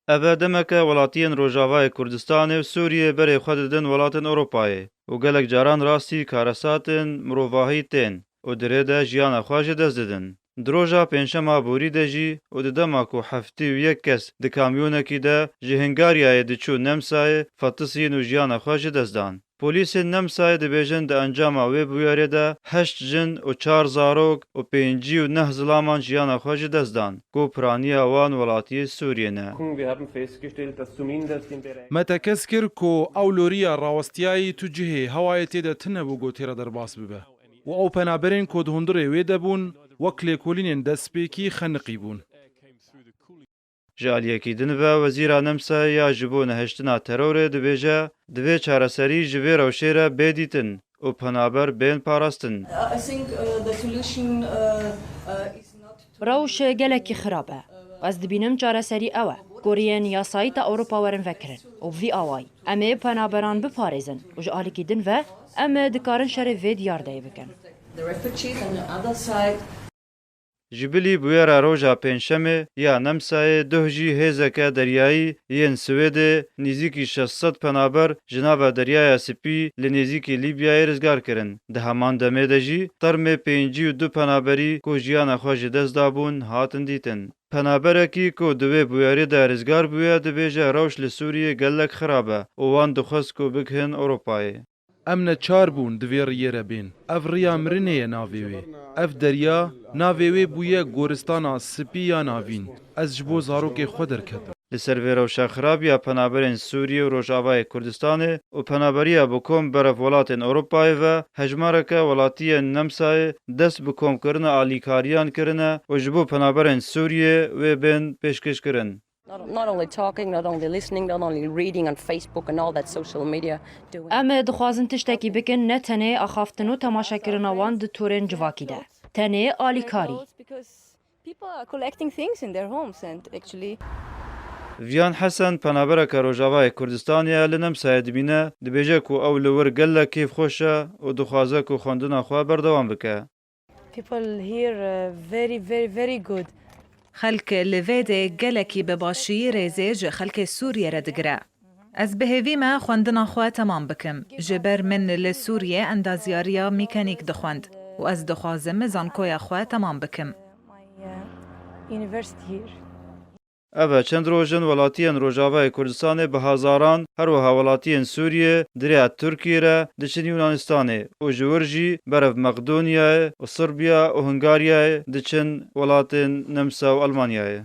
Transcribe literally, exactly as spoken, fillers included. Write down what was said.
Ev e demeke welatiyên Rojavayê Kurdistanê û Sûriyê berê xwe didin welatên Ewropayê û gelek caran rastî karesatên mirovahî tên û di rê de jiyana xwe ji dest didin. Di roja pêncşema borî de jî û di dema ku heftê û yek kes di kamyonekî de ji Hungaryayê diçû Nemsayê, fetisîn û jiyana xwe ji dest dan. Polîsên Nemsayê dibêjin di encama wê bûyerê de heşt jin û çar zarok û pêncî û neh zilaman jiyana xwe ji dest dan, ku piraniya wan welatiyê Sûriyê ne. Wir haben festgestellt, dass zumindest im Bereich Me tekez kir ku ew loriya rawestiyayî tu cihê hewayê tê de tune bû ku tê re derbas bibe û ew penaberên ku di hundirê wê de bûn, wek lêkolînên destpêkî xeniqî bûn. Ji aliyekî din ve Wezîra Nemsayê ya ji bo nehiştina terorê dibêje, divê çareserî ji vê rewşê re bê dîtin û penaber bên parastin. I think uh, the solution uh, uh, is not to Rewş gelekî xirab e. Ez dibînim çareserî ew e. Ku riyên yasayî ta Ewropa werin vekirin û bi vî awayî em ê penaberan biparêzin û ji alîkî din ve em dikarin şerê vê diyardeyê bikin. The refugees on the other side. Ji bilî bûyera roja pêncşemê ya Nemsayê duh jî hêzeke deryayî yên Swêdê nêzîkî şeş sed penaber ji nava Deryaya Spî li nêzîkî Lîbyayê rizgar kirin. Di heman demê de jî termê pêncî û du penaberî ku jiyana xwe ji dest dabûn hatin dîtin. Penaberekî ku di wê bûyerê de rizgar bûye dibêje rewş li Sûriyê gelek xirab e û wan dixwest ku bigihin Ewropayê. Em neçar bûn di vê riyê re bên. Ev riya mirinê ye navê wê. Ev derya navê wê bûye Goristana Spî ya Navîn. Ez ji bo zarokê xwe derketim. Li ser vê rewşa xirab ya penaberên Sûriyê û Rojavayê Kurdistanê û penaberiya bi kom berev welatên Ewropayê ve hejmareke welatiyên Nemsayê dest bi komkirina alîkariyan kirine û ji bo penaberên Sûriyê wê bên pêşkêşkirin. Not, not only talking, not only listening, not only reading on Facebook and all that social media doing. Em dixwazin tiştekî bikin, ne tenê axaftin û temaşekirina wan di torên civakî de. Tenê alîkarî. Because people are collecting things in their homes and actually Viyan Hesen, penabereke Rojavayê Kurdistanê ye, li Nemsayê dimîne, dibêje ku ew li wir gelek kêfxweş e û dixwaze ku xwendina xwe berdewam bike. People here uh, very, very, very good. Xelk li vê dê gelekî bi başiyî rêzê ji xelkê Sûriyê re digire. Ez bi hêvî me xwendina xwe temam bikim. Ji ber min li Sûriyê endazyariya mîkanîk dixwend û ez dixwazim zankoya xwe temam bikim. My uh, university here. Ev e çend roj in welatiyên Rojavayê Kurdistanê bi hezaran, her wiha welatiyên Sûriyê di rêya Tirkiyê re diçin Yunanistanê û ji wir jî berev Meqdonyayê û Sirbiya û Hungaryayê diçin welatên Nemsa û Elmanyayê.